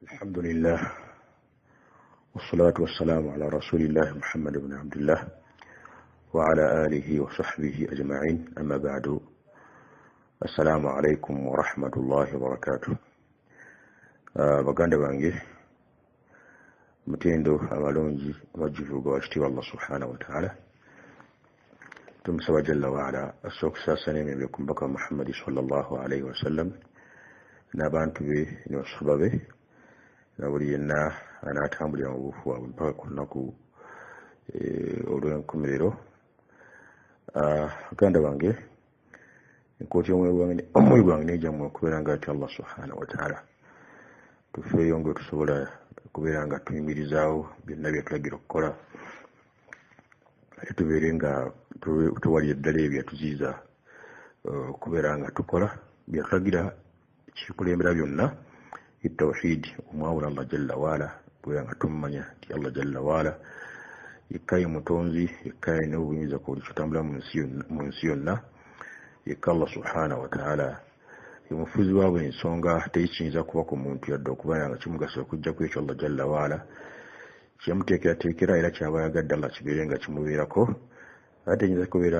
Alhamdulillah wassalatu wassalamu ala rasulillahi Muhammad ibn Abdillah wa ala alihi wa sahbihi ajma'in, amma ba'du. Assalamu alaikum wa rahmatullahi wa barakatuh. Baganda bange, mutendo abalungi amajjuvu ga wakitiibwa Allah subhanahu wa ta'ala. Tumusaba jalla waala asse okusaasa n'emirembe ku mubaka Muhammadi sallallahu alaihi wasallam n'abantu be ne basahaba be na buli yenna anaatambulira mu buufu bwabwe mpaka ku lunaku olw'enkomerero. Baganda bange, enkooti omwoyo gwange n'egyammwe okubeera nga ati Allah subhanahu wa ta'ala tufeeyo nga tusobola okubeera nga tuyimirizaawo byonna bye tulagira okukola, ate tubeere nga tuwalira ddala ebyo byatuziiza okubeera nga tukola byatulagira. Kikulembera byonna tawhid, omwawula Allah jalla waala, kubeera nga tumumanya nti Allah jalla waala yekka ye mutonzi, yekka yalina obuyinza ku buli kitambula mu nsi yonna, yekka Allah subhanahu wa ta'ala ye mufuzi wa buli nsonga. Tekiyinza kuba ku muntu yadde okubeera nga kimugasa okujjaku ekyo Allah jalla waala kyemuteekerateekera, era kyaba ayagadde Allah kibeere nga kimubeerako, ate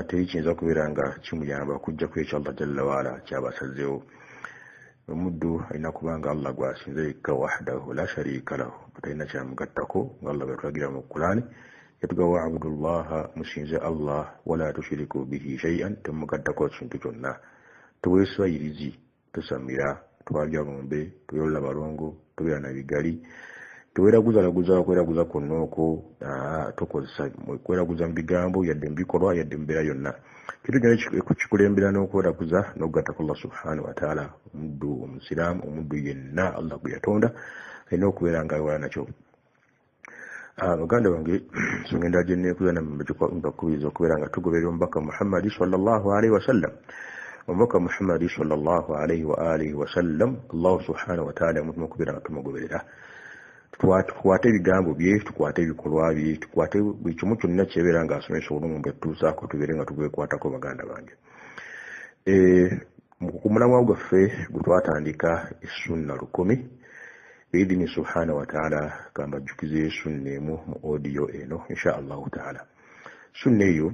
tekiyinza kubeera nga kimuyamba okujjaku ekyo Allah jalla waala kyaba asazeewo. Omuddu alina kubanga Allah gw'asinza yekka wahdahu la sharika lahu, talina kyamugattako, nga Allah bwe yatulagira mu Kulaani yatuga wa'budullaha, musinze Allah, wala tushiriku bihi shay'an, temugattako kintu kyonna. Tuweeswayirizi, tusamira, twalya lumbe, tuyola balongo, tubeera na bigali, tuweraguzalaguza okweraguza kwonna okwo, tukozesa kweraguza mu bigambo yadde mu bikolwa yadde mu mbeera yonna. Kintu kyonna kikulembera n'okweraguza n'okugattako Allah subhanahu wa ta'ala. Omuddu omusiraamu, omuddu yenna Allah gwe yatonda alina okubeera nga awala nakyo. Baganda bange, nsonga endala gye nneekuza mbakubiriza okubeera nga tugoberera omubaka Muhammadi sallallahu alaihi wasallam. Omubaka Muhammadi sallallahu alaihi wa alihi wasallam, Allah subhanahu wa ta'ala yamutuma okubeera nga tumugoberera. Tukwate ebigambo bye, tukwate ebikolwa bye, tukwate buli kimu kyonna kyebeera ng'asomesa obulungi bwe tutuusaako, tubeere nga tubwekwatako. Baganda bange, ku mulamwa gwaffe gwe twatandika essunna 1000, biidini subhanahu wa ta'ala, kambajjukize sunna emu mu audio eno insha Allahu ta'ala. Sunna eyo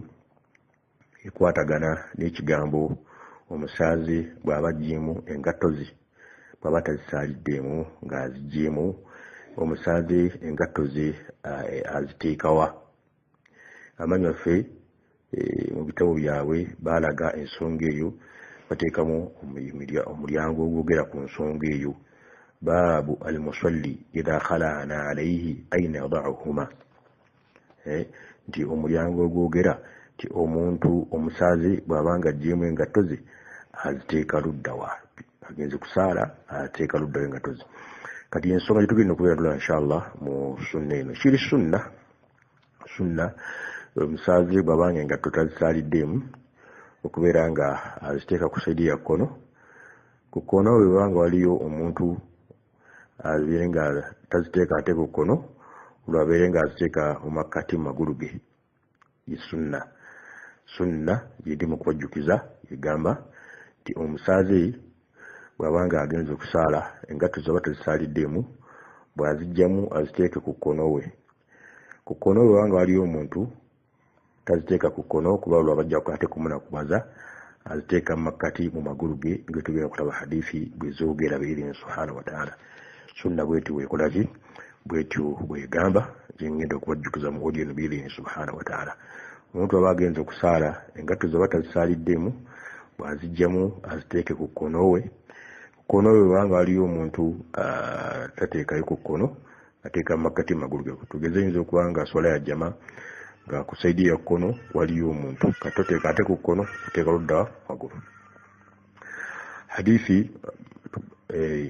ekwatagana n'ekigambo omusaazi bw'aba aggyeemu engatto ze, bw'aba tazisaaliddeemu ng'aziggyemu, omusaazi engatto ze aziteekawa? Amanyi baffe mu bitabo byabwe baalaga ensonga eyo, bateekamu omulyango ogwogera ku nsonga eyo, baabu almusalli idha khala'ana alayhi aina yada'uhuma, nti omulyango ogwogera nti omuntu omusaazi bw'abanga aggyeemu engatto ze aziteeka luddawa, agenze kusaala ateeka luddawa engatto ze. Kati ensonga gye tugenda okubeera tula inshallah mu sunna eno kiri sunna omusaazi bw'abanga engatto tazisaaliddeemu okubeera nga aziteeka ku saidi ya kkono. Ku kkono bwe banga waliyo omuntu abeere nga taziteeka ate ku kkono, olwo abeere nga aziteeka mu makkati mu magulu ge. Ye sunna gye ndi mu kubajjukiza egamba nti omusaazi bw'abanga agenze okusaala engatto z'aba tazisaaliddeemu, bw'aziggyamu aziteeke ku kkono we. Ku kkono we bw'abanga waliyo omuntu taziteeka ku kkono, kuba olwo abajja ate kumunakubaza, aziteeka mu makkati mu magulu ge, nga tugenda okulaba hadithi bwe zoogera biidini subhanahu wa ta'ala. Sunna bwetyo bwekola ki, bwetyo bwegamba, gye ngenda okubajjukiza mu audio eno biidini subhanahu wa ta'ala. Omuntu aba agenze okusaala engatto z'aba tazisaaliddemu, bw'aziggyamu aziteeke ku kkono we. Kkono we bw'abanga waliyo omuntu tateekayo ku kkono, ateeka mu makkati mu magulu ge. Tugeze yinza okuba nga swala ya jama nga ku saidi ya kkono waliyo omuntu, kati toteeka ate ku kkono, oteeka ludda magulu. Hadithi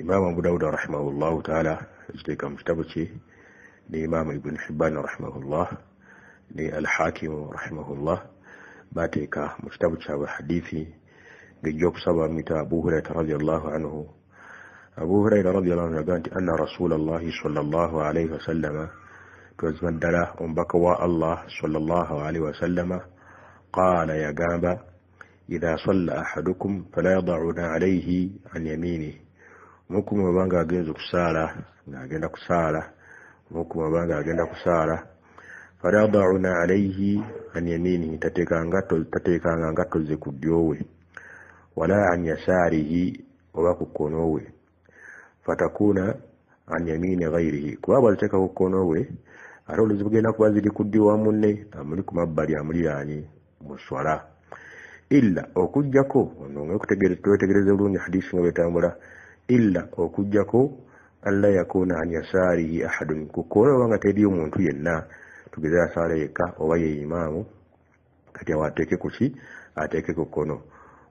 Imaamu Abu Dawuda rahimahullahu ta'ala ekiteeka mu kitabo kye, ne Imaamu Ibn Hibban rahimahullah ne Al-Hakimu rahimahullah bateeka mu kitabo kyabwe hadithi ng'ejja okusaba bamuyita Abu Hurairah radiyallahu anhu. Abu Hurairah radiyallahu anhu yagamba nti anna Rasulallahi sallallahu alaihi wasallama, twazima ddala omubaka wa Allah sallallahu alaihi wasallama, qaala, yagamba idha salla ahadukum fala yada'una alayhi an yaminihi, Omukuumi obanga agenze okusaala, ng'agenda kusaala, omukuumi obanga agenda kusaala, falayadauna alaihi an yaminihi, tateekanga ngatto ze ku ddyo we, wala an yasaarihi, oba ku kkono we, fatakuna an yamini ghairihi, kuba bwaziteeka ku kkono we ate oluzi bugenda kuba ziri ku ddyo wa munne amuli ku mabbali amuliraanye mu swala. Illa okuggyako ono twetegereze bulungi hadisi nga bwetambula, illa okuggyako alla yakuna an yasaarihi ahadun, ku kkono oba nga teriyo muntu yenna, tugeze asaala yekka oba ye imaamu, kati awo ateeke ku ki? Ateeke ku kkono.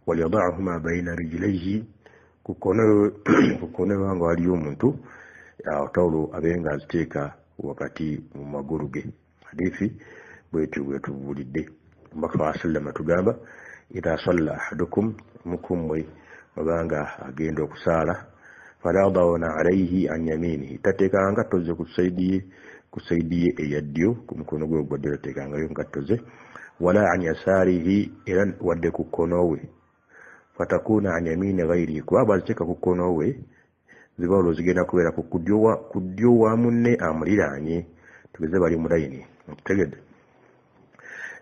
Waliyadaahuma baina rijilaihi, ku kkono oba nga waliyo omuntu, awo tawulo abeere nga aziteeka wakati mu magulu ge. Hadithi bwetyo bwetubulidde. Omubaka wa sallama tugamba idha salla ahadukum, mukummwe obanga agenda okusaala, falayadauna alaihi an yaminihi, tateekanga ngatto ze ku saidi ye eya ddyo, ku mukono gwe ogwa ddyo tateekangayo ngatto ze, wala an yasaarihi, era wadde ku kkono we, fatakuna an yamini ghairihi, kuba bwaziteeka ku kkono we ziba olwo zigenda kubeera ku ddyo wa munne amuliraanye, tugeze bali mu layini, nkutegedde.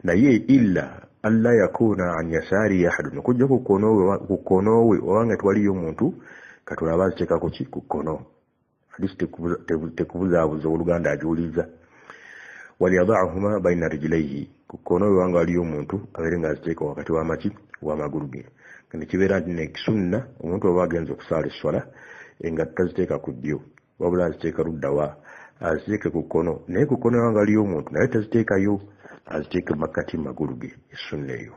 Naye illa alla yakuna an yasaarihi ahadun, okujja ku kkono we obanga tewaliyo muntu, katulaba aziteeka ku ki? Ku kkono. Hadisi tekubuzaabuza, oluganda agiwuliriza. Waliyadaahuma baina rijilaihi, ku kkono we wanga waliyo omuntu abeere nga aziteeka wakati w'amaki w'amagulu ge. Nekibeera nti nekisunna omuntu oba agenza okusaala esswala engatto taziteeka ku ddyo, wabula aziteeka luddawa? Aziteeke ku kkono. Naye ku kkono wanga waliyo omuntu naye taziteekayo, aziteeke makkati magulu ge, essunna eyo.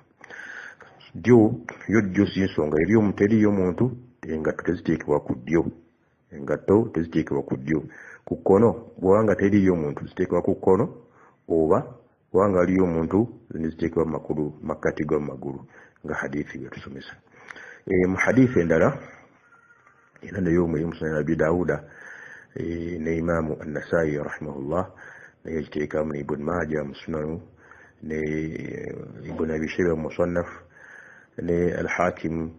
Ddyo yo ddyo si nsonga, eri teriyo muntu, engatto teziteekebwa ku ddyo, engatto teziteekebwa ku ddyo. Ku kkono bw'obanga teriiyo muntu ziteekebwa ku kkono, oba bw'obanga waliyo omuntu neziteekebwa mu makulu makkati g'amagulu, nga hadithi bwetusomesa. Mu hadithi endala era nayo mu Sunan Abi Dawuda ne Imaamu An-Nasai rahimahullah naye agiteekamu, ne Ibn Majah mu Sunanu, ne Ibn Abi Shayba mu Musannaf, ne Al-Hakim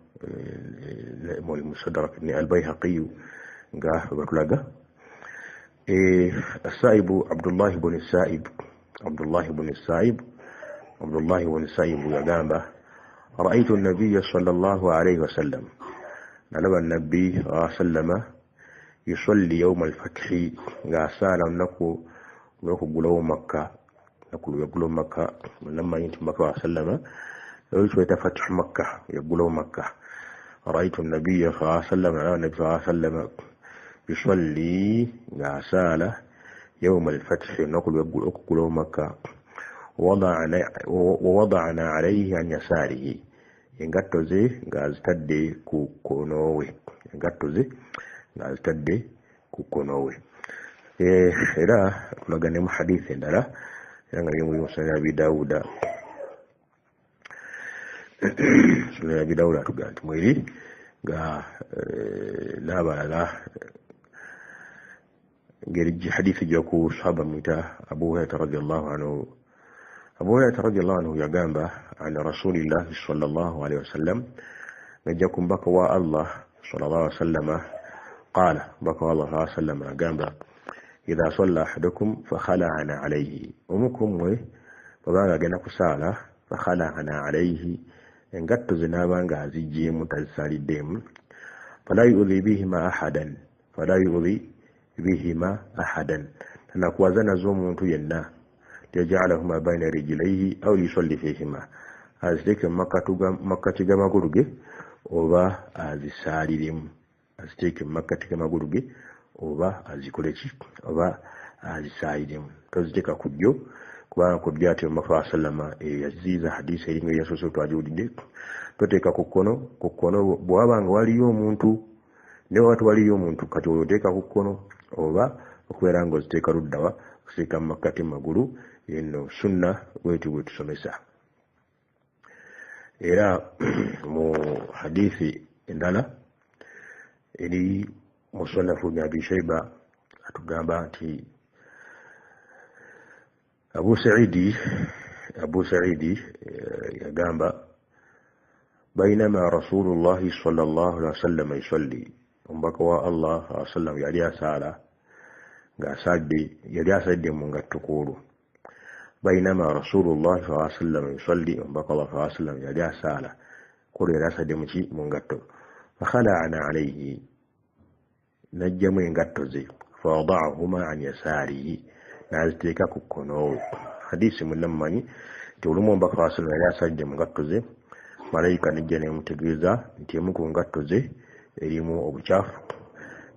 mu Mustadrak, ne Al-Bayhaqi nga batulaga. Asaibu Abdullah ibn Saib, Abdullah ibn Saib, Abdullah ibn Saib yagamba raaitu an-nabiyya sallallahu alayhi wasallam, nalaba nabbi sallama yusalli yawma al-fathi, ng'asaala olunaku lw'okuggulawo Makka, lunaku lwe yaggulawo Makka. Munnamanyi nti Mubaka wa sallama olwo fathu Makka, yaggulawo Makka. Raaitu an-nabiyya sallallahu, nalaba nabbi sallama yusalli, ng'asaala yawma al-fathi, olunaku lw'okuggulawo Makka. Wawada'na alayhi an yasaarihi, engatto ze ng'azitadde ku kkono we, engatto ze ng'azitadde ku kkono we. Era tulaga ne mu hadithi endala era nga mu Sunan Abi Dawuda, Sunan Abi Dawuda atugamba nti mweri nga n'abalala, ngeri hadithi ejja ku sahaba mwita Abu Hurairah radiyallahu anhu. Abu Hurairah radiyallahu anhu yagamba an Rasulillahi sallallahu alayhi wasallam, ng'ajja ku mbaka wa Allah sallallahu alayhi wasallama, qala, mbaka wa Allah sallallahu alayhi wasallama agamba idha salla ahadukum fakhala'ana alayhi, omu ku mmwe bw'abanga agenda kusaala, fakhala'ana alayhi, engatto ze n'aba nga aziggyemu tazisaliddemu, fala yu'dhi bihima ahadan, fala yu'dhi bihima ahadan, tanakuwaza nazo omuntu yenna, yajalahuma baina rijilaihi au yusalli fihima, aziteeke mu makkati g'amagulu ge oba azisaaliremu, aziteeke mu makkati g'amagulu ge oba azikole ki, oba azisaaliremu. Toziteeka ku ddyo, kubanga ku ddyo ate Omubaka sallama yaziiza hadisi eringa eyasoose twagiwulidde. Toteeka ku kkono, ku kkono bw'waba nga waliyo omuntu, ne bw'aba tewaliyo omuntu, kati olwo oteeka ku kkono oba okubeera ng'oziteeka luddawa, okuteeka mu makkati magulu. Eno sunna bwetyo bwetusomesa. Era mu hadithi endala eri Musannafu ibn Abi Shayba atugamba nti Abu Saidi yagamba bainama Rasulullahi sallallahu alaihi wasallam yusalli, Omubaka wa Allah sallam yali asaala ng'asadde, yali asadde mu ngatto ku olwo. Bainama Rasulullah sallallahu alaihi wasallam yusalli, omubaka wa Allah sallam yali asaala ku olwo, yali asadde muki? Mu ngatto. Fakhala'ana alayhi, n'aggyamu engatto ze, fawada'ahuma an yasaarihi, n'aziteeka ku kkono we. Hadisi munnamumanyi nti olumu omubaka wa sallam yali asadde mu ngatto ze, malayika nejja nemutegeeza nti emu ku ngatto ze erimu obukyafu.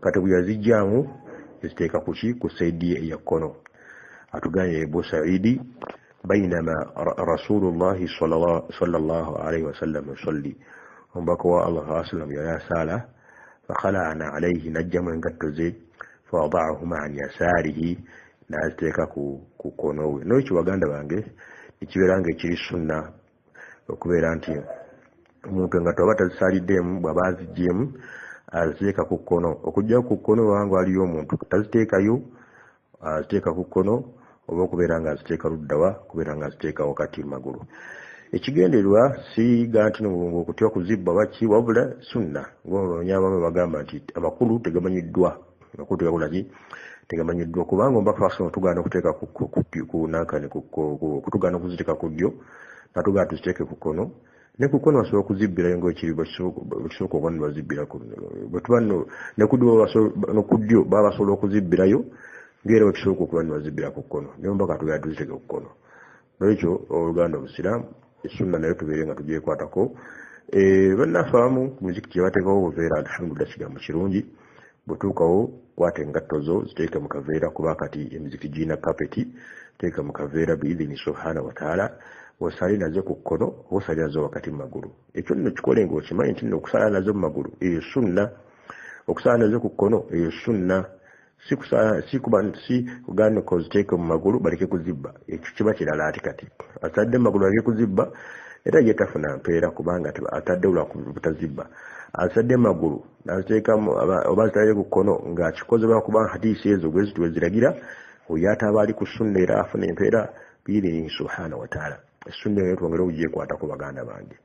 Kati bwe yazigyamu yaziteeka ku ki? Ku saidi ye eya kkono. Atugambye Abu Saidi, bainama Rasulullahi sallallahu alaihi wasallam yusalli, omubaka wa Allah sallam yali asaala, fakhala'ana alaihi, n'aggyamu engatto ze, fawada'ahuma an yasaarihi, n'aziteeka ku kkono we. N'ekyo baganda bange ekibeera nga ekiri sunna okubeera nti omuntu engatto aba tazisaliddemu, bw'aba aziggyemu aziteeka ku kkono. Okuggyako ku kkono wabanga waliyo omuntu taziteekayo, aziteeka ku kkono, oba okubeera nga aziteeka luddawa, okubeera nga aziteeka wakati mu magulu. Ekigendererwa si ga nti okutya okuzibba baki, wabula sunna. Ng'abamanyi abamu bagamba nti amakulu tegamanyiddwa, amakulu tegakola ki? Tegamanyiddwa, kubanga omubaka wa sallam tugaana okuteeka ku nankani, kutugaana okuziteeka ku ddyo, natugaana tuziteeke ku kkono. Ne ku kkono basobola okuzibbirayo ng'ekiri bwekisooka okuba ne bazibbira bwe tuba nno ne ku ddyo baba basobola okuzibbirayo ng'era bwe kisooka okuba ne bazibbira ku kkono, naye omubaka tugaana tuziteeke ku kkono. Nolwekyo oluganda obusiraamu esunna nayo tubeere nga tugyekwatako. Bannaffe abamu ku muzikiti gye bateekawo obuveera, alhamdulillah, kigambo kirungi. Bw'otuukawo kwata engatto zo ziteeke mu kaveera, kuba kati emizikiti girina kapeti, teeka mu kaveera biidhini subhanahu wataala, osale nazo ku kkono oba osale nazo wakati mu magulu. Ekyo nno kikole ng'okimanyi nti nno okusala nazo mu magulu eyo sunna, okusala nazo ku kkono eyo sunna, si kuba si kugamba oziteeke mu magulu baleke kuzibba, ekyo kiba kirala. Ate kati atadde mu magulu baleke kuzibba, era ye tafuna mpeera kubanga atadde lwa butazibba. Asadde mu magulu n'aziteekamu oba azitadde ku kkono ng'akikoze lwakuba hadisi ezo bwe ziti bwe ziragira, oyo ate aba ali ku sunna era afuna empeera biidhinihi subhanahu wataala. Esunna eyo twongere okugyekwatako baganda bange.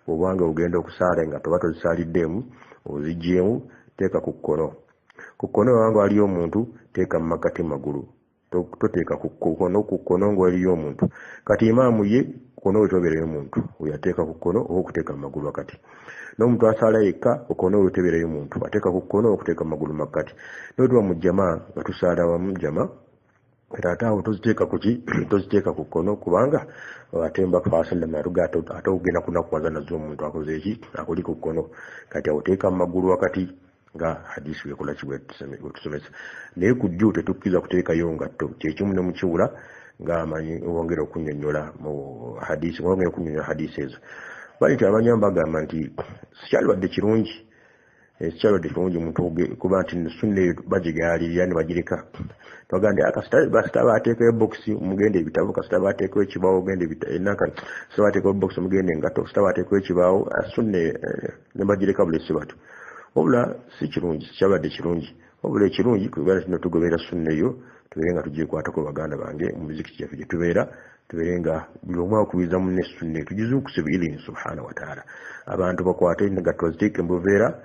Bw'obanga ogenda okusaala nga toba tozisaaliddeemu, oziggyemu, teeka ku kkono. Ku kkono wabanga waliyo omuntu, teeka mu makkati magulu, toteeka ku kkono, ku kkono nga waliyo omuntu. Kati imaamu ye kkono we tobeerayo muntu, oyo ateeka ku kkono oba okuteeka mu magulu wakati. N'omuntu asaala yekka, ku kkono we tebeerayo muntu, ateeka ku kkono okuteeka mu magulu makkati. Naye tuba mu jama nga tusaala wamu jama, era ate awo toziteeka ku ki? Toziteeka ku kkono, kubanga ate omubaka wa sallam yatugaa ate okugenda kunakuwaza nazo omuntu akoze eki akuli ku kkono. Kati awo teeka mu magulu wakati nga hadisi wekola ki bwetusomesa. Naye ku ddyo tetukkiriza kuteekayo ngatto, kyekimu ne mukiwula ng'amanyi wongera okunnyonnyola mu hadisi, wongera okunnyonnyola hadisi ezo. Bali nti abanyamu bagamba nti sikyalibadde kirungi, sikyalibadde kirungi omuntu kuba nti sunna eyo bagigaalirira ne bagireka. Bagamba nti kasita bateekayo bokisi mugenda ebitabo, kasita bateekayo ekibaawo ogenda enaka, kasita bateekayo bokisi mugenda engatto, kasita bateekayo ekibaawo sunna ne bagireka bulesi batyo. Wabula si kirungi, sikyabadde kirungi. Wabula ekirungi kubeera kino tugoberera sunna eyo, tubeere nga tugyekwatako baganda bange mu mizikiti gyaffe gye tubeera, tubeere nga buli omu akubiriza munne sunna eyo tugizuukuse biidhini subhanahu wataala. Abantu bakwate engatto baziteeke mu buveera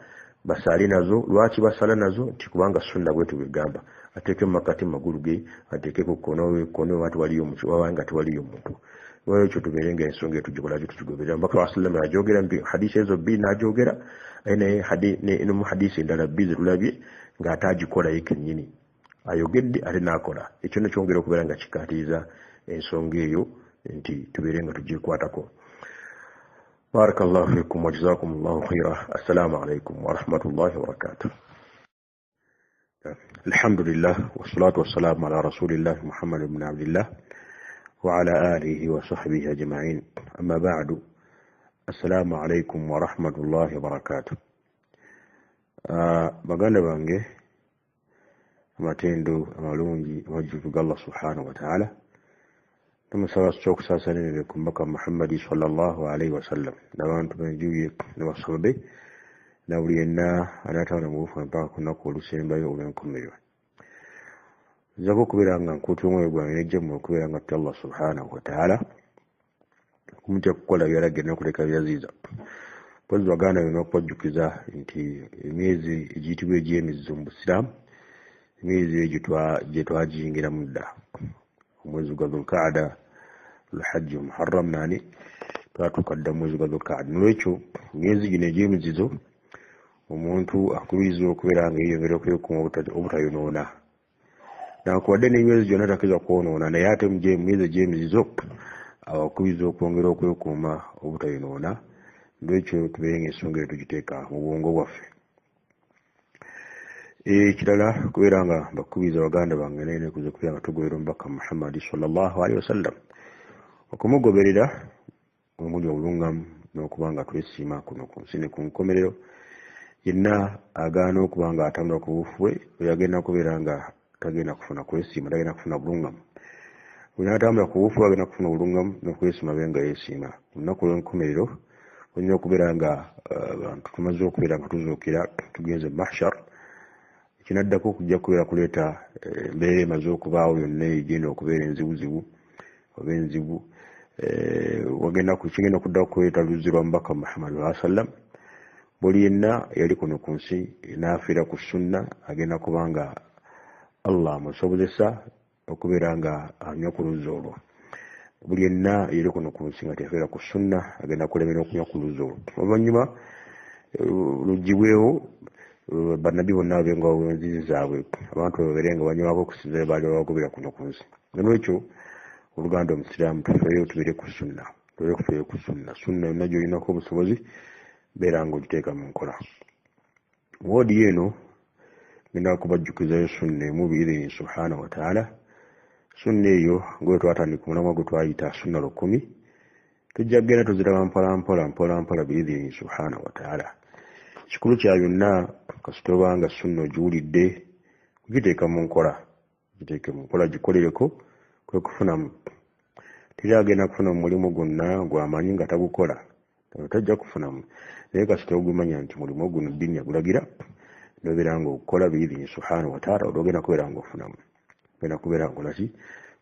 basaale nazo. Lwaki basala nazo? Nti kubanga sunna bwetu bwegamba, ateeke mu makkati mu magulu ge, ateeke ku kkono we, kkono we tewaliyo wabanga tewaliyo muntu. Lwekyo tubeere nga ensonga eyo tugikolaki, tukigoberera. Omubaka wa sallam yajogera hadisi ezo bbiri n'ajogera, aye naye ne mu hadisi endala bbiri zetulabye ng'ate agikola ye kennyini, ayogedde ate n'akola. Ekyo nno kyongera okubeera nga kikkaatiriza ensonga eyo nti tubeere nga tugyekwatako. Barakallahu fikum wa jazakumullahu khaira. Assalamu alaikum warahmatullahi wabarakatuh. Alhamdulillah wassalatu wassalamu ala rasulillah Muhammad ibn Abdillah wa ala alihi wa sahbihi ajma'in. Amma ba'du. Assalamu alaikum warahmatullahi wabarakatuh. Baganda bange, amatendo amalungi amajjuvu ga Allah subhanahu wa ta'ala, tumusaba kyokusaasa n'emirembe ku mubaka Muhammadi sallallahu alaihi wasallam n'abantu b'enju ye ne basahaba be na buli yenna anaatawona mu bufu mpaka ku lunaku olusembayo olw'enkomerero. Nzako okubeera nga nkuuta omwoyo gwange nejjammwe okubeera nga tutya Allah subhanahu wa ta'ala, kumutya kukola byalagidde n'okuleka byaziiza. Mpozi baganda be n'okubajjukiza nti emyezi egiyitibwa egy'emizizo mu Busiraamu, emyezi egyo gye twagiyingiramu dda, omwezi gwa Dhulkaada, Lhajji, Muharram nani, twatuuka dda mwezi gwa Dhulkaada. Nolwekyo emyezi gino egy'emizizo omuntu akubirizibwa okubeera nga yeyongera okwekuuma obutayonoona, nankubadde n'emyezi gyonna takkiriza kwonoona, naye ate mu myezi egy'emizizo abakubirizibwa okwongera okwekuuma obutayonoona. Nolwekyo tubeere nga ensonga eyo tugiteeka mu bwongo bwaffe. Ekirala kubeera nga bakubiriza baganda bange naye nekuze kubeera nga tugoberera omubaka Muhammadi sallallahu alaihi wasallam. Okumugoberera omuli obulungamu n'okuba nga twesiima kuno ku nsi ne ku nkomerero. Yenna agaana okuba nga atambula ku buufu bwe, oyo agenda kubeera nga tagenda kufuna kwesiima, tagenda kufuna bulungamu. Buli n'atambula ku buufu agenda kufuna obulungamu n'okwesiima abe nga yeesiima. Ku lunaku lw'enkomerero olina okubeera nga abantu tumaze okubeera nga tuzuukira tugenze mahshar, ekinaddako okujja kubeera kuleeta embeera emaze okubaawo yonna egenda okubeera enzibuzibu oba enzibu. Wagenda kigenda okuddako kuleeta luzzi lwa mubaka Muhammad sallallahu alaihi wasallam. Buli yenna yali kuno ku nsi n'afiira ku sunna agenda kubanga Allah amusobozesa okubeera nga anywa ku luzzi olwo. Buli yenna yali kuno ku nsi nga teyafiira ku sunna agenda kulemera okunywa ku luzzi olwo. Oluvannyuma lugibwewo bannabbi bonna babe nga enzizi zaabwe, abantu babeere nga banywako okusinziira baali babagobera kuno ku nsi. Nolwekyo oluganda omusiraamu tufeeyo tubeere ku sunna, tubeere kufeeyo ku sunna. Sunna yonna gy'olinako obusobozi beera ng'ogiteeka mu nkola. Woodi eno ngenda kubajjukizayo sunna emu biidhini subhanahu wa taala. Sunna eyo ngwe twatandika omulamwa gwe twayita sunna 10, tujja kugenda tuziraba mpola mpola mpola mpola biidhini subhanahu wa taala. Kikulu kya byonna kasita oba nga sunna ogiwulidde kugiteeka mu nkola, giteeke mu nkola, gikolereko kwe kufunamu. Teri agenda kufuna mu mulimu gwonna gw'amanyi nga tagukola, tajja kufunamu. Naye kasita ogumanya nti mulimu guno ddiini yagulagira n'obeera ng'okukola biidhini subhanahu wa taala, olwogenda kubeera ng'ofunamu, genda kubeera ng'okola ki,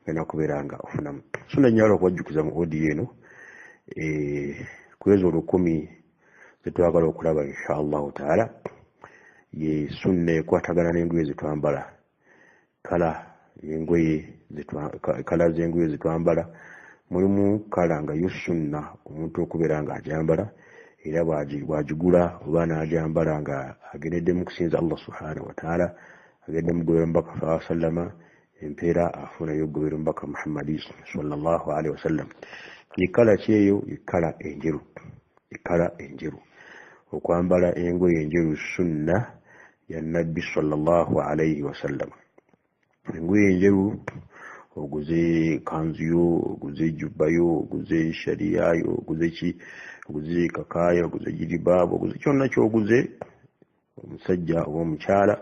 genda kubeera nga ofunamu. Sunna nnyala okubajjukiza mu odiyo eno ku ezo 10 zetwagala okulaba insha Allahu taala, ye sunna ekwatagana n'engoye zetwambala, kala engoye kala z'engoye zetwambala. Mulimu kala nga yo sunna omuntu okubeera ng'agyambala, era bw'agigula oba n'agyambala nga agendeddemu kusinza Allah subhanahu wa taala, agende mugobera omubaka sallallahu alaihi wasallama, empeera afunayo okugobera omubaka Muhammadi sallallahu alaihi wasallam. Ye kala ki eyo? Ye kala enjeru. Ekkala enjeru, okwambala engoye enjeru sunna ya nabbi sallallahu alaihi wasallam. Engoye enjeru, oguze kanzu yo, oguze jubba yo, oguze shariya yo, oguze ki, oguze kakaaya, oguze jiribaabu, oguze kyonna ky'oguze, omusajja oba omukyala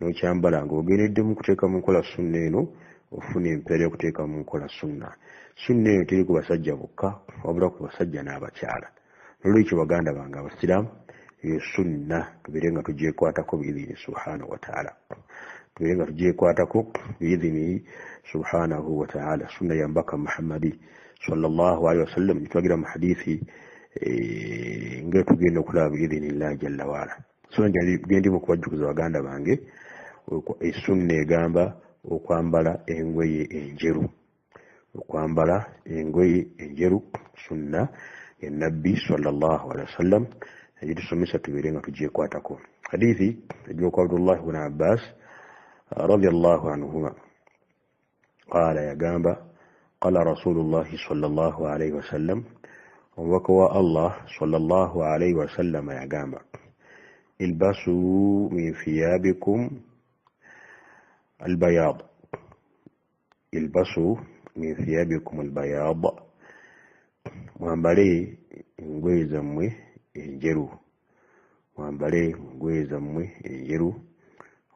n'okyambala ng'ogendeddemu kuteeka mu nkola sunna eno, ofuna empeera y'okuteeka mu nkola sunna. Sunna eno teri ku basajja bokka, wabula ku basajja n'abakyala. Nolwekyo baganda bange abasiraamu, eyo sunna tubeere nga tugyekwatako biidhini subhanahu wa taala, tubeere nga tugyekwatako biidhinihi subhanahu wa taala. Sunna ya mbaka Muhammadi sallallahu alaihi wasallam gitwagira mu hadithi nga tugenda okulaba biidhinillahi jalla waala. Sunna gendi mu kubajjukiza baganda bange, esunna egamba okwambala engoye enjeru, okwambala engoye enjeru sunna ya nabbi sallallahu alaihi wasallam egitusomesa tubeere nga tugyekwatako. Hadithi ejja ku Abdullah ibn Abbas radiyallahu anhuma qala, yagamba qala Rasulullahi sallallahu alaihi wasallam, omubaka wa Allah sallallahu alaihi wasallam yagamba, ilbasu min thiyabikum albayad, ilbasu min thiyabikum albayad, mwambale engoye zammwe enjeru, mwambale engoye zammwe enjeru,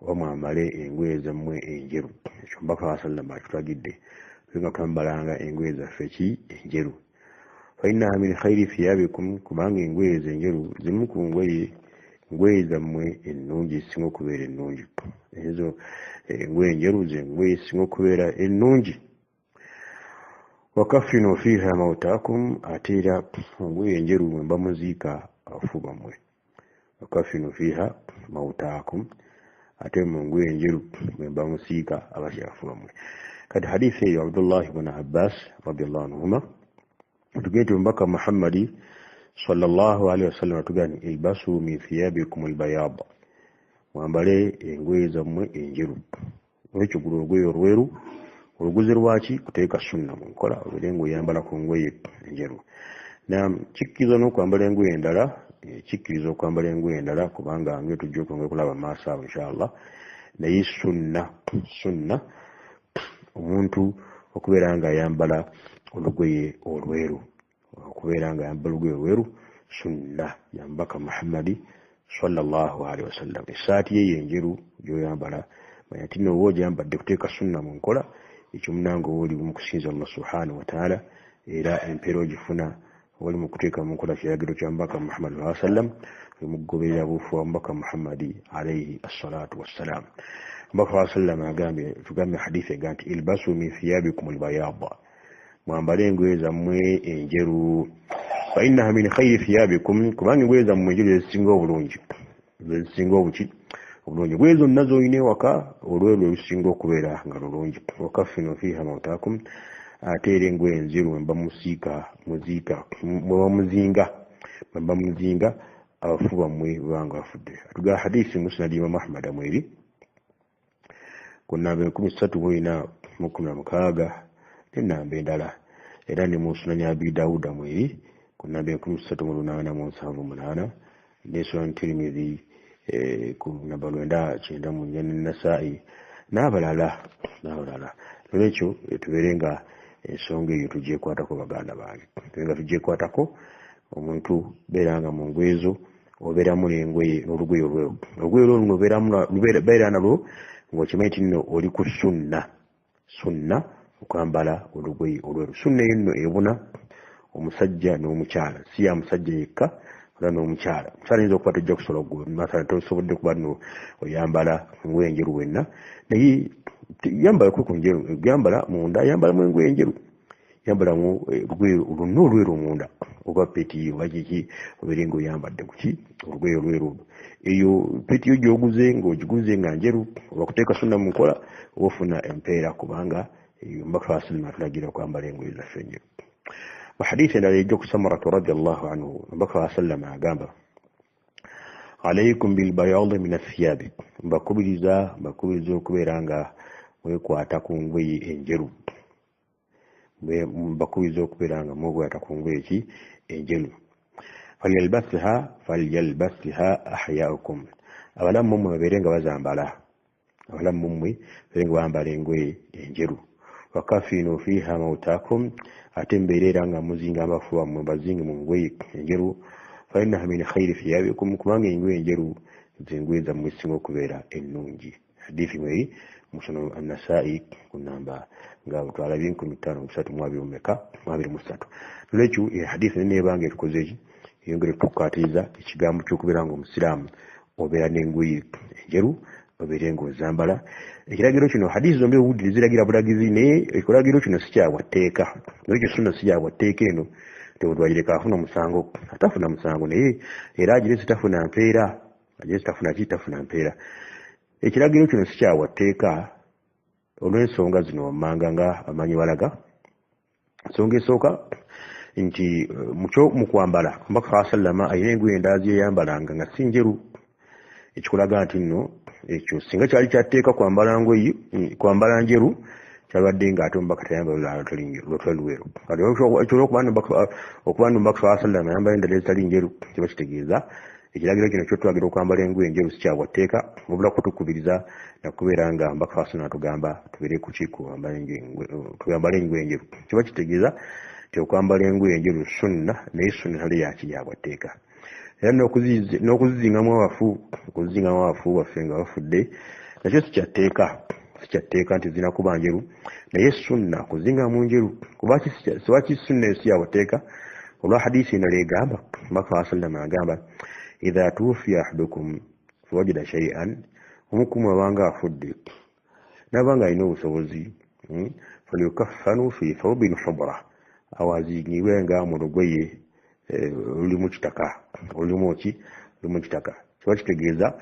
oba mwambale engoye zammwe enjeru. Ekyo Omubaka sallam akitulagidde nga twambalanga engoye zaffe ki enjeru. Fa innaha min khairi thiyabikum, kubanga engoye enjeru zimu ku ngoye zammwe ennungi ezisinga okubeera ennungi. Ezo engoye enjeru ze ngoye ezisinga okubeera ennungi. Wakafinu fiha mautakum, ate era engoye enjeru mwe muziika abafu bammwe. Wakafinu fiiha mautaakum, ate mu ngoye enjeru mwe musiika abaki abafu bammwe. Kati hadithi eyo Abdullahi ibn Abbas radiyallahu anhuma tugende nti omubaka Muhammadi sallallahu alaihi wasallam atugamba nti ilbasu min thiyabikum albayad, mwambale engoye zammwe enjeru. Olwekyo gula olugoye olweru, oluguze lwaki? Kuteeka sunna mu nkola, obeere ng'oyambala ku ngoye enjeru. Na kikkiriza n'okwambala engoye endala, kikkiriza okwambala engoye endala kubanga nge tujja okwongera okulaba maaso awo inshallah. Naye sunna omuntu okubeera ng'ayambala olugoye olweru, okubeera ng'ayambala olugoye olweru sunna ya mubaka Muhammadi sallallahu alaihi wasallam. Essaati ye enjeru gy'oyambala, manya nti nno oba ogyambadde kuteeka sunna mu nkola, ekyo munange oba oli mu kusinza Allah subhanahu wa ta'ala, era empeera ogifuna oli mu kuteeka mu nkola kiragiro kya mubaka Muhammad sallallahu alaihi wasallam, oli mu kugoberera buufu wa mubaka Muhammadi alaihi assalatu wassalam. Mubaka sallallahu alaihi wasallam agambye, tugambye hadithi ega nti ilbasu min thiyabikum albayada, mwambale engoye zammwe enjeru, fa innaha min khayri thiyabikum, kubanga engoye zammwe enjeru zezisinga obulungi, zezisinga obuki obulungi. Engoye zonna z'olina ewaka olweru olusinga okubeera nga lulungi. Wakafinu fiiha mautakum, ate era engoye enjeru mwemba musiika, muziika, mwemba muzinga, mwemba muzinga abafu bammwe bwebanga bafudde. Atugaa hadithi musnad Imam Ahmad amweri ku nnamba 3416 n'ennamba endala, era ne mu sunani Abi Dawuda mweri ku nnamba 3878 ne Sunan Tirmidhi ku nnamba 994 ne Nasaa'i n'abalala. Nolwekyo tubeere nga ensonga eyo tugyekwatako baganda bange, tubeere nga tugyekwatako. Omuntu beera nga mu ngoye zo obeeramu n'engoye n'olugoye olweru, olugoye olwo luno beera nalwo ng'okimanyi nti nno oli ku sunna, sunna okwambala olugoye olweru. Sunna eyo nno ebuna omusajja n'omukyala, si ya musajja yekka era n'omukyala. Omukyala ayinza okuba tojja kusobola kugula, mathalan tosobodde kuba nno oyambala ngoye enjeru wenna, naye yambalako ku njeru, yambala munda, yambalamu engoye enjeru, yambalamu olugoye lwonna olweru munda, oba peti oba kiki, obeere ng'oyambadde kuki olugoye olweru olwo. Eyo peti yo gy'oguze ng'ogiguze nga njeru, oba kuteeka sunna mu nkola, oba ofuna empeera, kubanga eyo Omubaka sallallahu alaihi wasallam atulagira okwambala engoye zaffe enjeru. Mu hadithi endala ejja ku Samurata radiyallahu anhu, Omubaka sallallahu alaihi wasallam agamba alaikum bilbayadi min athiyabi, mbakubiriza okubeera nga mwekwata ku ngoye enjeru, mbakubiriza okubeera nga mwekwata ku ngoye ki enjeru. Falyalbasha ahyaukum, abalamu mmwe babeere nga bazambala, abalamu mmwe babeere nga bambala engoye enjeru. Wakafinu fiiha mautakum, ate mbeere era nga muzinga abafu bammwe, bazinge mu ngoye enjeru. Fa innaha min khayri thiyabikum, kubanga engoye enjeru ze ngoye zammwe zisinga okubeera ennungi. Hadithi mweri musono An-Nasaa'i ku nnamba nga twalabye 5323. Nolwekyo hadithi nene ebanga etukoze eki eyongere okutukwatiriza ekigambo ky'okubeera nga omusiraamu obeera n'engoye enjeru, obeere ng'ozambala. Ekiragiro kino hadithi zombi owulire ziragira bulagizi, naye ekiragiro kino si kya bwatteeka. Nolwekyo sunna si ya bwatteeka eno, tewatwagireka afuna musango, atafuna musango, naye era agirese tafuna mpeera, agirese tafuna ki, tafuna mpeera. Ekiragiro kino si kya bwatteeka olw'ensonga zino wammanga nga amanyi balaga. Ensonga esooka nti mukyo mu kwambala Omubaka sallallahu alaihi wasallam alina engoye endala zeyambalanga nga si njeru, ekikulaga nti nno ekyo singa kyali kyatteeka kwambala ngoye, kwambala njeru, kyabadde nga ate omubaka tayambala lutali lweru. Kati ekyo okuba nti omubaka sallallahu alaihi wasallam ayambala endala ezitali njeru, kiba kitegeeza ekiragiro kino kyotulagira okwambala engoye enjeru si kya bwatteeka, wabula kutukubiriza nakubeera nga omubaka sallallahu alaihi wasallam atugamba tubeere ku ki twambale engoye enjeru. Kiba kitegeeza nti okwambala engoye enjeru sunna, naye sunna tali yaki ya bwatteeka. Era n'okuzizingamu abafu, okuzizingamu abafu baffe nga bafudde nakyo si kyatteeka nti zirina kuba njeru, naye sunna kuzingamu njeru. Lwaki sunna eyo si ya bwatteeka? Olwa hadiisi endala egamba, Omubaka sallallahu alaihi wasallam agamba idha tuwuffiya ahadukum fawajada shay'an, omu ku mmwe abanga afudde n'abanga alina obusobozi, falyukaffanu fi thawbin hubra, awazingibwe nga mu lugoye Olulimu kitaka, olulimu ki? Olulimu kitaka. Kiba kitegeeza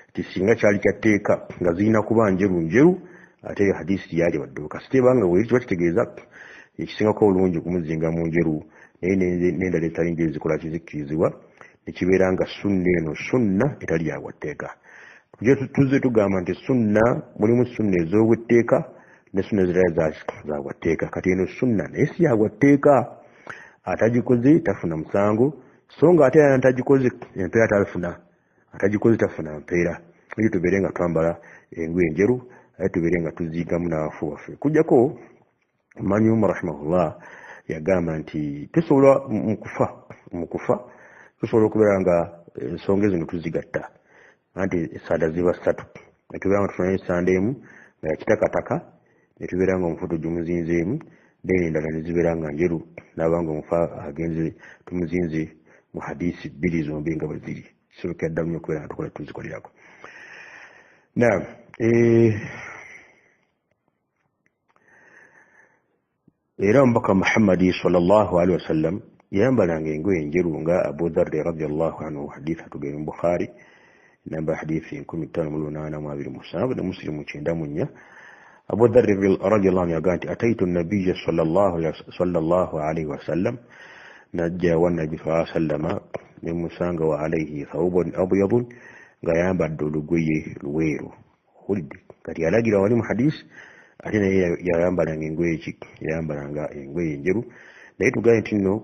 nti singa kyali kya tteeka nga zirina kuba njeru njeru, ate eyo hadisi yali badde kasita ebanga bweri, kiba kitegeeza ekisingako obulungi okumuzinga mu njeru, naye n'endala etali njeru zikola kizikkirizibwa, nekibeera nga sunna eno sunna etali ya bwatteeka. Tuzze tugamba nti sunna mulimu sunna ez'obwetteeka ne sunna ezirala za bwatteeka. Kati eno sunna naye si ya bwatteeka, atagikoze tafuna musango, so nga ate atagikoze empeera tafuna, atagikoze tafuna mpeera. Ekyo tubeere nga twambala engoye enjeru, ate tubeere nga tuzingamu n'abafu baffe. Kujjako manyi Umar rahimahullah yagamba nti tusobola mukufa tusobola okubeera nga ensonga zino tuzigatta, anti esanda ziba ssatu, netubeera nga tufunayo esanda emu nga yakitakataka, netubeera nga omufu tugimuzinzeemu, then endala nezibeera nga njeru, n'abanga omufu agenze tumuzinze mu hadisi bbiri zombi nga bwe ziri. Kisobokera ddala nnyo okubeera nga tukola tuzikolerako. Naam, era omubaka Muhammadi sallallahu alaihi wasallam yayambalanga engoye enjeru nga Abu Dharri radiyallahu anhu, hadith atugeye mu Bukhari namba hadithi 5827 ne Muslim 94. Abu Dharri radiyallahu anhu yagamba nti ataitu nabiyya sallallahu alaihi wasallam, najja wa nabbi sallallahu alaihi wasallama ne musanga wa alaihi thawbun abyadun, nga yayambadde olugoye lweru. Hulidde kati yalagira wali mu hadisi, ate naye yayambalanga engoye ki? Yayambalanga engoye enjeru. Naye tugambe nti nno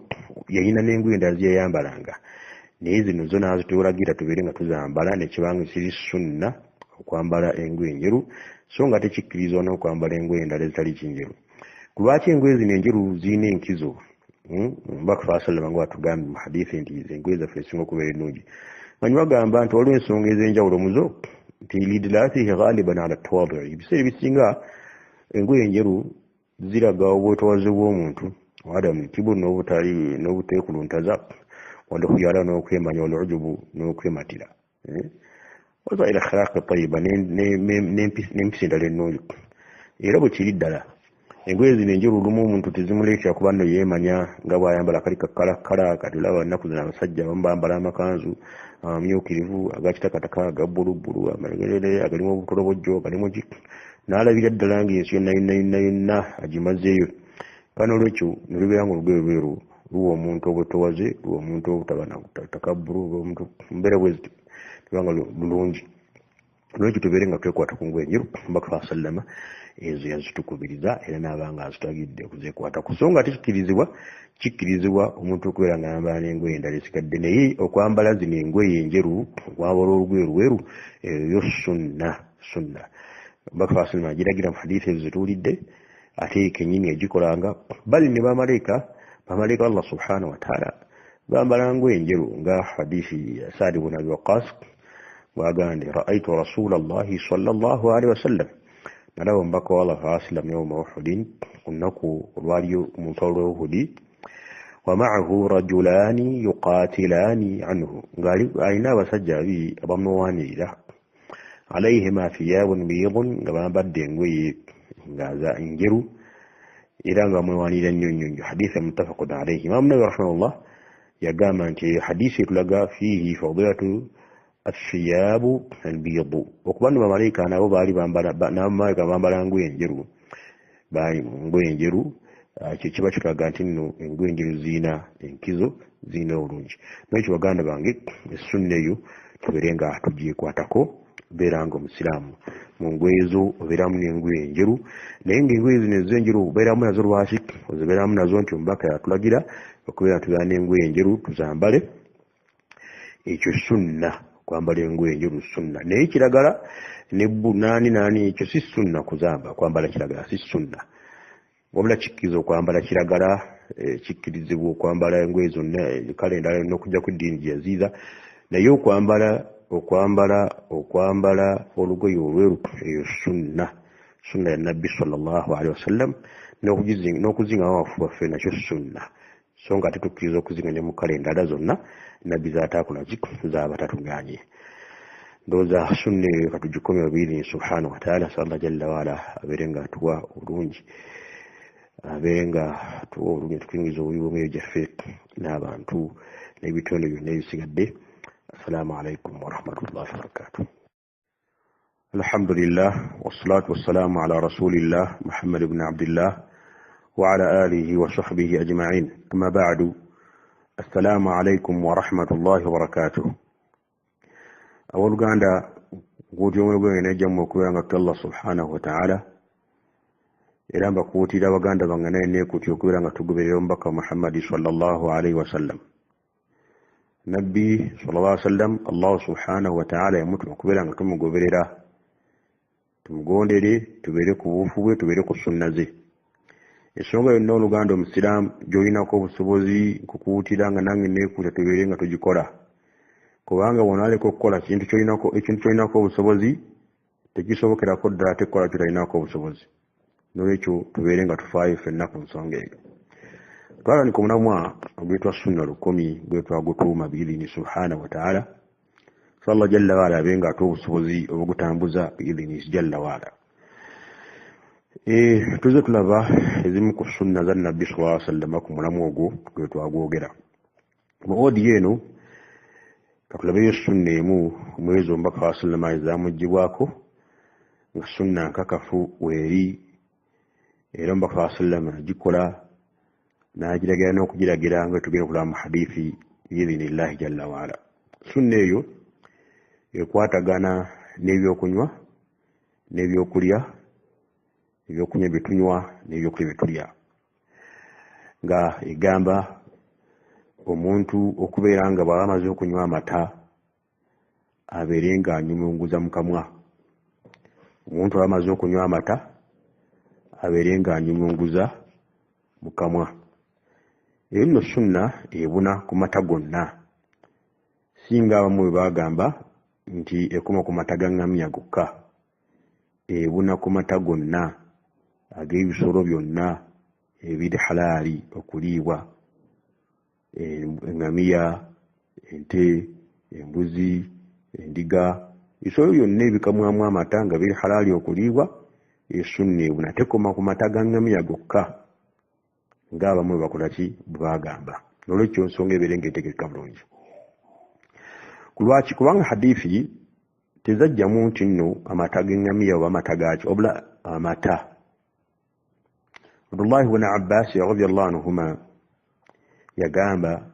yalina n'engoye endala zeyayambalanga, naye zino zo naazitulagira tubeere nga tuzambala, nekibanga kiri sunna okwambala engoye enjeru, so nga tekikkirizibwa n'okwambala engoye endala ezitali kinjeru. Ku lwaki engoye zino enjeru zirina enkizo? Omubaka sallallahu alaihi wasallam nga watugambye mu hadithi nti engoye zaffe ezisinga okubeera ennungi. Manyi bagamba nti waliwo ensonga ez'enjawulo muzo nti lidilatihi ghaliban ala tawadui, ebiseera ebisinga engoye enjeru ziraga obwetoowaze bw'omuntu, adamu kiburi n'obutali n'obuteekuluntaza, walkhuyala n'okwemanya, walujubu n'okwematira, wazaira akhlaqi tayiba, n'empisa endala ennungi. Era bwe kiri ddala engoye zino enjeru olumu omuntu tezimuleetera kuba nno yeemanya nga bw'ayambala kali kakkalakala. Kati olaba nnaku zino abasajja abamu bambala amakanzu amamyukirivu, aga kitakataka, aga bbulubbulu, amagerere, agalimu obutolobojjo, agalimu ki, n'alabira ddala ng'ensi yonna yonna yonna yonna agimazeeyo. Kano olwekyo ne lubeera nga olugoye lweru luwa omuntu obwetoowaze, luwa omuntu obutaba na takabburu, luwa omuntu mbeera bwe zityo, lubanga lulungi. Olwekyo tubeere nga twekwata ku ngoye enjeru. Omubaka sallallahu alaihi wasallama ezo yazitukubiriza era n'abanga azitulagidde okuzeekwatako. So nga tekikkirizibwa, kikkirizibwa omuntu okubeera ng'ayambala n'engoye endala esigadde, naye okwambala zino engoye enjeru, okwambala olugoye lweru, eyo sunna sunna. Omubaka sallallahu alaihi wasallam agiragira mu hadithi ezo zetuwulidde, ate kennyini yagikolanga. Bali ne bamalayika, bamalayika Allah subhanahu wa ta'ala bambala ngoye enjeru, nga hadithi ya Saadi bun Abi Waqqas bw'agamba nti ra'aytu rasulallahi sallallahu alaihi wasallam, nalaba omubaka wa Allah sallallahu alaihi wasallam yawma Uhudin, ku lunaku olwaliyo mu lutalo lw'e Uhudi, wa ma'ahu rajulani yuqatilani anhu, ng'alina abasajja babiri abamulwanirira, alayhima thiyabun biyidun, nga bambadde engoye nga za njeru, era nga bamulwanirira nnyo nnyo nnyo. Hadithi muttafaqun alayhi. Imaamu Nawawi rahimahullah yagamba nti eyo hadithi etulaga fiihi fadilatu athiyabu albiyidu, okuba nno bamalayika nabo baali bambala, n'abamalayika bambala ngoye enjeru, baali ngoye enjeru. Ekyo kiba kitulaga nti nno engoye enjeru zirina enkizo, zirina obulungi. N'ekyo baganda bange, essunna eyo tubeere nga tugyekwatako. Beera nga omusiraamu mu ngoye zo obeeramu n'engoye enjeru, naye ng'engoye zino ez'enjeru obeeramu nazo lwaki? Ozibeeramu nazo nti omubaka yatulagira okubeera tubeera n'engoye enjeru tuzambale. Ekyo sunna, kwambala engoye enjeru sunna. Naye kiragala ne naani naani, ekyo si sunna kuzamba, kwambala kiragala si sunna, wabula kikkiriza okwambala kiragala, kikkirizibwa okwambala engoye zonna kale endala yonna okujja ku ddiini gye yaziiza, naye okwambala okwambala olugoye olweru eyo sunna, sunna ya nabbi sallallahu alaihi wasallam, n'okuzinga abafu baffe nakyo sunna. So nga tetukkiriza okuzinga ne mu kale endala zonna nabbi z'ataakola zaaba tatugaanye. Ndowooza sunna eyo katugikomye biidhini subhanahu wa ta'ala. Salla jalla waala abeere nga atuwa obulungi, abeere nga atuwa obulungi, tukuyingiza obubi bw'emyoyo gyaffe n'abantu. N'ebitonde byonna ebisigadde. Assalamu alaikum warahmatullahi wabarakatuh. Alhamdulillah, wassalatu wassalamu ala rasulillah Muhammad ibn Abdillah wa ala alihi wa sahbihi ajma'in. Amma ba'du, assalamu alaikum warahmatullahi wabarakatuh. Abooluganda, nkuutira omwoyo gwange nejjamu okubeera nga Allah subhanahu wataala, era mbakuutira abaganda bange naye neekuutira okubeera nga tugoberera omubaka Muhammadi sallallahu alaihi wasallam. Nabbi sallallahu alaihi wasallam, Allahu subhanahu wataala yamutuma okubeera nga tumugoberera, tumugondere, tubeere ku buufu bwe, tubeere ku sunna ze. Ensonga yonna oluganda omusiraamu gy'olinako obusobozi, nkukuutira nga nange neekuutira tubeere nga tugikola, kubanga bw'onaaleka okukola kintu ky'olinako obusobozi, tekisobokerako ddala ate kukola ky'otalinako obusobozi. Nolwekyo tubeere nga tufaayo ffenna ku nsonga eyo. Twatandika omulamwa ogwetwa sunna 10 gwetwagutuuma biidhini subhanahu wataala. So Allah jalla waala abe nga ate obusobozi obugutambuza biidhini jalla waala. Tuze tulaba ezimu ku sunna za nabbi sallallahu alaihi wasallam ku mulamwa ogwo gwetwagwogera. Mu odiyo eno katulabeyo sunna emu omwezi omubaka wa sallama ezamugibwako nga sunna nkakafu weeri, era omubaka wa sallama agikola n'agiragira n'okugiragira nga tugenda okulaba mu hadithi biidhinillahi jalla waala. Sunna eyo ekwatagana n'ebyokunywa n'ebyokulya, ebyokunywa bye tunywa n'ebyokulya bye tulya, nga egamba omuntu okubeera nga bw'aba amaze okunywa amata abeere nga anyumunguza mu kamwa. Omuntu aba amaze okunywa amata abeere nga anyumunguza mu kamwa. Eyo nno sunna ebuna ku mata gonna, singa abamu bwe bagamba nti ekoma ku mata ga ŋŋamya gokka. Ebuna ku mata gonna ag'ebisolo byonna ebiri halaali okuliibwa, eŋŋamiya, ente, embuzi, endiga, ebisolo byonna ebikamwamu amata nga biri halaali okuliibwa, esunna ebuna, tekoma ku mata ga ŋŋamiya gokka ng'abamu bwe bakola ki bwe bagamba. Nolwekyo nsonga ebeere ng'etegeka bulungi. Kulwaki? Kubanga hadithi tezajjamu nti nno amata g'eŋŋamiya oba amata gaaki, wabula amata. Abdullahi bun Abbasi radiyallahu anhuma yagamba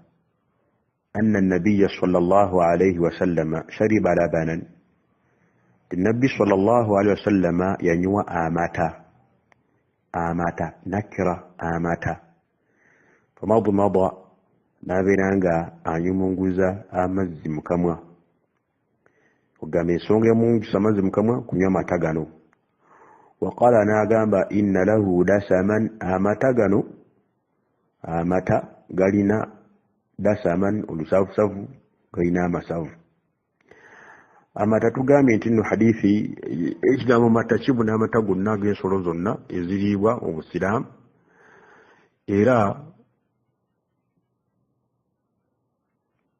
anna nabiya sallallahu alaihi wasallama shariba labanan, nabbi sallallahu alaihi wasallama yanywa amata, amata nakira amata, famadmada, n'abeera nga anyumunguza amazzi mu kamwa. Ogamba ensonga emungusa amazzi mu kamwa kunywa amata gano. Waqala, n'agamba inna lahu dasaman, amata gano, amata galina dasaman, olusavusavu, galina amasavu. Amata tugambye nti nno hadithi ekigambo mata kibuna amata gonna ag'ensolo zonna eziriibwa mu busiraamu, era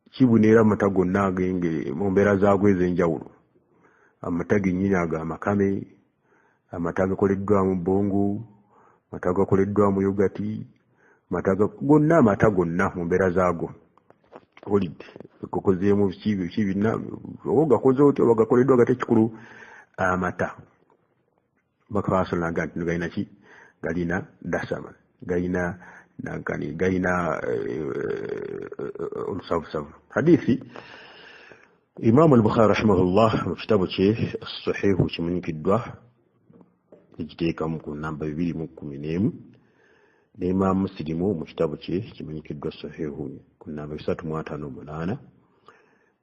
kibuna era amata gonna agenge mu mbeera zaago ez'enjawulo. Amata gennyini ago amakame, amata agakoleddwamu bbongo, amata agakoleddwamu yogati, amata gonna, amata gonna mu mbeera zaago. Olidde gakozeemu biki biki bina, oba gakoze otya oba gakoleddwa gate, ekikulu amata. Bakabasolaga nti galina ki? Galina dasama, galina nankani, galina olusavusavu. Hadithi Imamu al-Bukhari rahimahullah mu kitabo kye Sahihu kimanyikiddwa ekiteekamu ku namba 211, ne Imaamu Musilimu mu kitabo kye kimanyikiddwa Sahihu ku namba 358,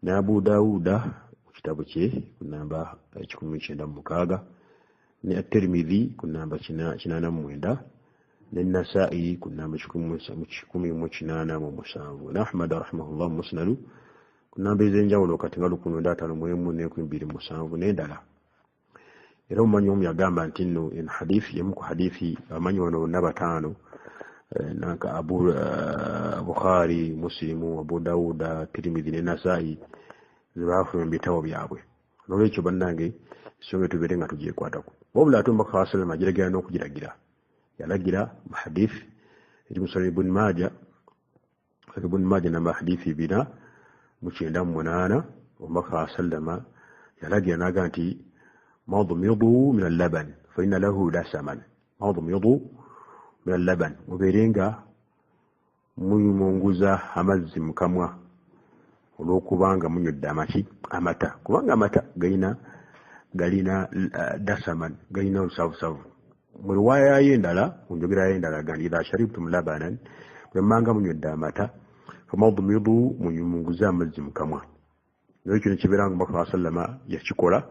ne Abu Dawuda mu kitabo kye ku namba 196, ne At-Tirmidhi ku namba 89, ne Nasai ku namba 187, ne Ahmad rahimahullah mu Musnadu ku namba ez'enjawulo kati nga 1951 ne 2007 n'endala. Era omumanyi omu yagamba nti nno eno hadithi emu ku hadithi abamanyi bano bonna bataano, nanka Abu Bukhari, Muslimu, Abu Dawuda, Tirmidhi ne Nasai ze baafulumya mu bitabo byabwe. Nolwekyo bannange ensonga tubeere nga tugyekwatako. Wabula ate omubaka wa sallama agiragira n'okugiragira. Yalagira mu hadithi eri mu Sahih Ibn Majah, Ibn Majah namba hadithi 498, omubaka sallama yalagira naga nti madmidu min allaban fa inna lahu dasaman, madmidu min allaban, mubeere nga muyumunguza amazzi mu kamwa olw'okubanga munywedde amaki amata, kubanga amata galina dasaman, galina olusavusavu. Mu riwaaya y'endala, mu njogera y'endala gandi idha sharibtum labanan, bwe mmanga munywedde amata, famadmidu, muyumunguze amazzi mu kamwa. Naye kino kibeera nga Omubaka sallama yakikola,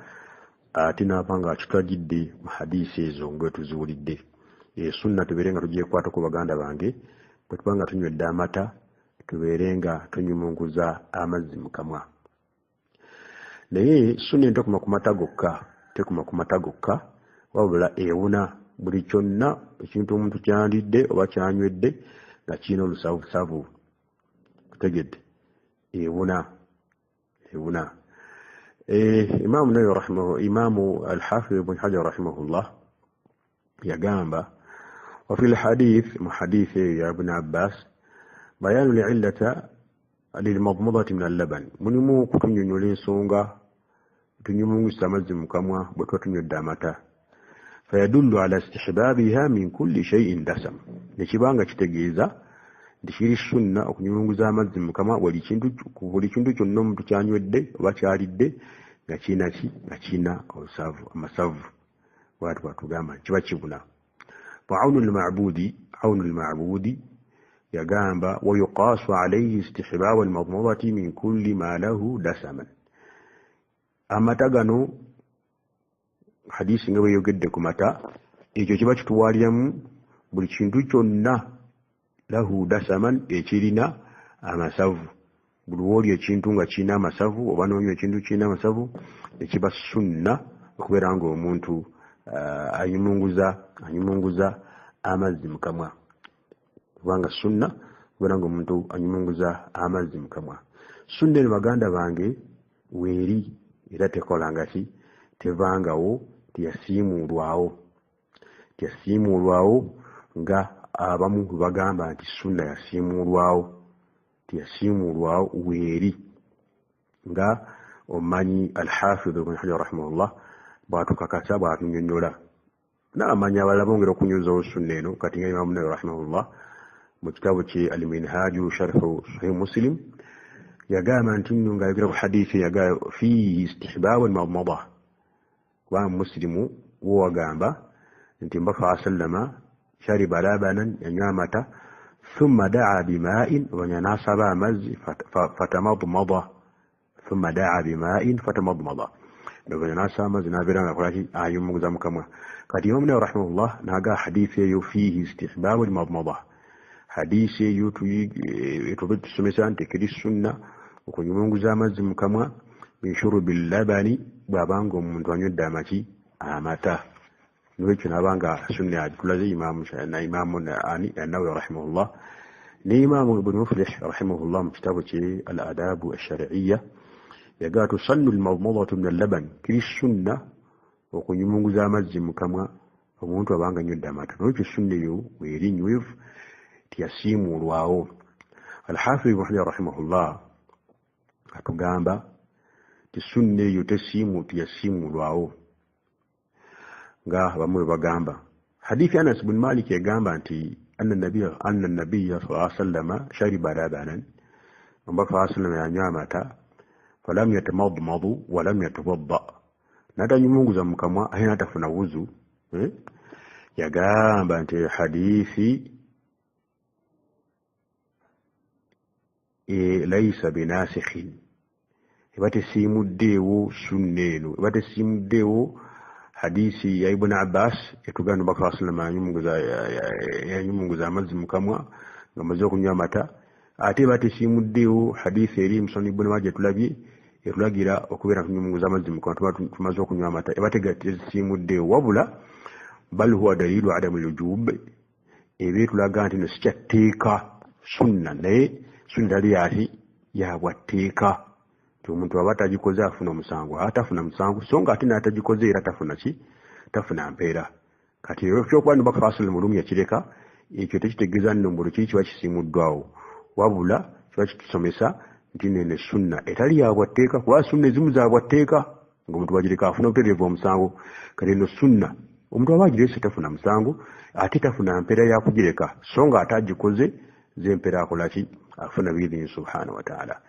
ate n'ava nga akitulagidde mu hadiisi ezo nga tuziwulidde. Sunna tubeere nga tugyekwatako baganda bange, bwe tuba nga tunywedde amata tubeere nga tunyumunguza amazzi mu kamwa. Naye sunna eno tekoma ku mata gokka, tekoma ku mata gokka, wabula ewuna buli kyonna ekintu omuntu kyandidde oba kyanywedde nga kirina olusavusavu. Kutegedde, ewuna ewuna. Imaamu Nawawi rahimahu, Imaamu Al-Hafidh Ibn Hajar rahimahullah yagamba wa fil hadith, mu hadithi eyo ya Ibn Abbas, bayanu li'illata lilmadmadati min allaban, mulimu okutunyonyola ensonga tunyumungisa amazzi mu kamwa bwe tuba tunywedde amata. Fayadullu ala istihbabiha min kulli shay'in dasam, nekibanga kitegeeza nti kiri sunna okunyumunguza amazzi mu kamwa buli kintu kyonna omuntu kyanywedde oba kyalidde nga kirina ki, nga kirina olusavu, amasavu. Bwatu bwatugamba kiba kibuna. Wa aunu lmabudi, aunu lmabudi yagamba wa yuqasu alayhi istihbabu almadmadati min kulli ma lahu dasaman. Amata gano hadisi nga bweyogedde ku mata, ekyo kiba kituwaliramu buli kintu kyonna lahu dasaman, ekirina amasavu. Buli wooli ekintu nga kirina amasavu oba n'onywa ekintu kirina amasavu, ekiba sunna okubeera nga omuntu anyumunguza amazzi mu kamwa, kubanga sunna okubeera nga omuntu anyumunguza amazzi mu kamwa. Sunna eno baganda bange weeri era tekolanga ki, tevangawo, teyasiimuulwawo, teyasiimuulwawo nga abamu bwe bagamba nti sunna yasiimuulwawo, teyasiimuulwawo, weeri nga omanyi Al-Hafidh Ibn Hajar rahimahullah bw'atukakasa, bw'atunyonnyola. N'abamanyi abalala bongera okunyuzawo sunna eno, kati nga Imaamu Nawawi rahimahullah mu kitabo kye Al-Minhaju Sharhu Sahih Muslim yagamba nti nno ng'ayogera ku hadithi yagamba fiihi istihbabu al-madmada, kubanga Muslimu wo wagamba nti Omubaka sallama shariba labanan, yanywa amata, thumma daa bima'in, oluvannyuma n'asaba amazzi, fatamadmada, thumma daa bima'in fatamadmada, oluvannyuma n'asaba amazzi n'abeera nga akola ki, ayumunguza mu kamwa. Kati Imaamu Nawawi rahimahullah n'agaa hadithi eyo fiihi istihbabu al-madmada, hadisi eyo tuba tusomesa nti kiri sunna okunyumunguza amazzi mu kamwa min shurubi labani, bw'abanga omuntu anywedde amaki amata. Nolwekyo n'abanga sunna agitulaze Imaamu Nawawi rahimahullah. Ne Imaamu Ibn Muflih rahimahullah mu kitabo kye Al-Adabu Ash-Shar'iyya yagaa tusannu al-madmadatu min al-laban, kiri sunna okunyumunguza amazzi mu kamwa omuntu abanga anywedde amata. Nolwekyo sunna eyo weeri nywevu, teyasiimuulwawo. Al-Hafidh Ibn Hajar rahimahullah atugamba ti sunna eyo teyasiimuulwawo nga abamu bwe bagamba. Hadithi Anas bin Malik yagamba nti anna nabiyya sallallahu alaihi wasallam shariba labanan, Omubaka sallallahu yanywa amata, falam yatamadmadu wa lam yatawadda, n'atanyumunguza mu kamwa ate n'atafuna wuzu. Yagamba nti hadithi laisa binasikhin, eba tesiimuddeewo sunna eno, eba tesiimuddeewo hadisi ya Ibn Abbas etugamba Omubaka sallama yanyumunguza amazzi mu kamwa ng'amaze okunywa amata. Ate eba tesiimuddeewo hadisi eri Musoni Ibn Majah tulabye etulagira okubeera tunyumunguza amazzi mu kamwa tuba tumaze okunywa amata, eba tesiimuddeewo, wabula bal huwa dalilu adamu lwujub, eba etulaga nti no si kya tteeka sunna, naye sunna tali yaki yabwatteeka nti omuntu aba tagikoze afuna omusango, atafuna musango, so nga ate n'atagikoze era tafuna ki, tafuna mpeera. Kati ekyokuba nti Omubaka sallallahu alaihi wasallam yakireka, ekyo tekitegeeza nno buli kiri kiba kisiimuddwawo, Wabula kiba kitusomesa nti nene sunna etali ya bwatteeka, kuba sunna ezimu za bwatteeka ng'omuntu bw'agireka afuna obutereevu omusango. Kati eno sunna omuntu aba agirese tafuna musango, ate tafuna mpeera ya kugireka, so nga ate agikoze z'empeera akola ki? Afuna biidhini subhanahu wa ta'ala.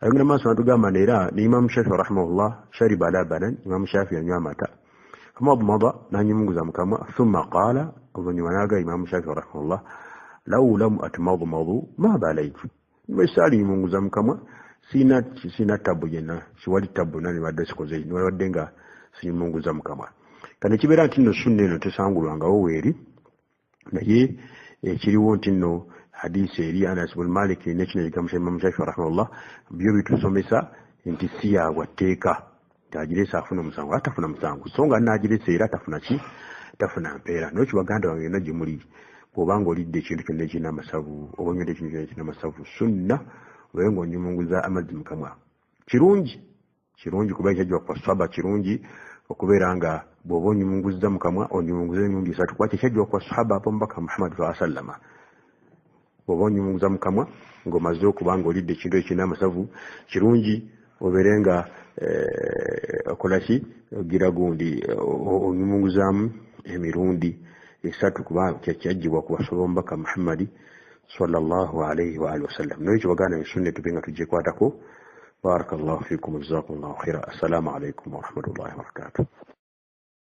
Ayongera maaso natugamba neera ne Imamu Shafi rahimahullah shariba labanan, Imamu Shafi yanywa amata, famadmada, n'anyimunguza mu kamwa, thumma qaala, oluvannyuma n'agamba Imamu Shafi rahimahullah law lam atmadmadu ma balaitu, bwe saaliyimunguza mu kamwa sina tabu yenna, siwali tabu yonna nebadde sikoze, nibadde nga siyimunguza mu kamwa. Kano kibeera nti nno sunna eno tesangulwangawo weeri, naye ekiriwo nti nno hadisi eri Anas ibn Malik nekino ekigambo kya Imamu Shafi rahimahullah byo bitusomesa nti si ya bwatteeka nti agirese afuna omusango, ate tafuna musango, so nga naagirese era tafuna ki? Tafuna mpeera. Naye kibaganda bange yonna gye muli, bw'obanga olidde ekintu kyonna ekirina amasavu oba onywedde ekintu kyonna ekirina amasavu, sunna obeere ng'onyimunguza amazzi mu kamwa. Kirungi, kirungi kuba ekyajjibwa ku baswaba, kirungi okubeera nga bw'oba onyimunguzza mu kamwa onyimunguza emirundi esatu, kuba kyekyajjibwa ku baswaba b'omubaka Muhammad sallallahu alaihi wasallama. Bw'oba onyumunguza mu kamwa ng'omaze okuba ng'olidde ekintu ekirina amasavu, kirungi obeere nga okola ki? Ogira gundi onyumunguzaamu emirundi esatu, kuba kyekyajjibwa ku baswaba b'omubaka Muhammad sallallahu alaihi wa alihi wasallam. Naye baganda sunna tube nga tugyekwatako. Barakallahu fikum, jazakumullahu khaira. Assalamu alaikum warahmatullahi wabarakatuh.